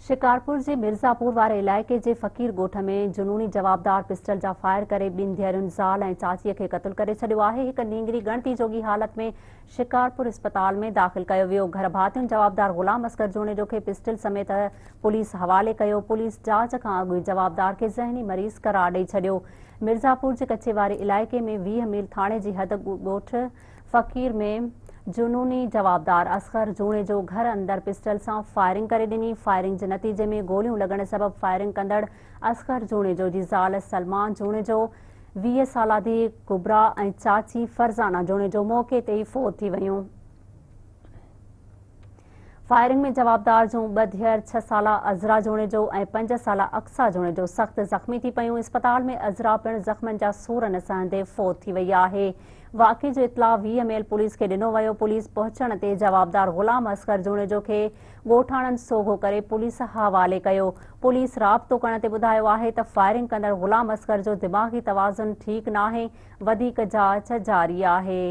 شڪارپور جي مرزاپور واري علائقي جي فقير ڳوٺ ۾ جنوني جوابدار پسٽل جا فائر ڪري ٻن ڌيئرن، زال ۽ چاچيء کي قتل ڪري ڇڏيو آهي. هڪ نينگري ڳڻتي جوڳي حالت ۾ شڪارپور اسپتال ۾ داخل ڪيو ويو. گهر ڀاتين جوابدار غلام اصغر جوڻيجو کي پسٽل سميت پوليس حوالي ڪيو. پوليس جاچ کان اڳ ئي جوابدار کي ذهني مريض قرار ڏئي ڇڏيو. مرزاپور جي ڪچي واري علائقي ۾ 20 ميل ٿاڻي جي حد ڳوٺ فقير ۾ جنوني جوابدار اصغر جوڻيجو گهر اندر پسٽل سان فائرنگ ڪري ڏني، فائرنگ جي نتيجي ۾ گوليون لڳڻ سبب فائرنگ ڪندڙ اصغر جوڻيجو جي زال سلمان جوڻيجو، 20 سالا ڌيء ڪبريٰ ۽ چاچي فرزانه جوڻيجو موقعي تي ئي فوت ٿي ويون. فائرنگ ۾ جوابدار جون ٻه ڌيئر ڇهه سالا عذرا جوڻيجو ۽ پنج سالا اقصيٰ جوڻيجو سخت زخمي ٿي پيون، اسپتال ۾ عذرا پڻ زخمن جا سور نه سهندي فوت ٿي وئي آهي. واقعي جو اطلاع 20 ميل پوليس کي ڏنو ويو، پوليس پهچڻ تي جوابدار غلام اصغر جوڻيجو کي ڳوٺاڻن سوگهو ڪري پوليس حوالي ڪيو. پوليس رابطو ڪرڻ تي ٻڌايو آهي ته فائرنگ ڪندڙ غلام اصغر جو دماغي توازن ٺيڪ ناهي، وڌيڪ جاچ جاري آهي.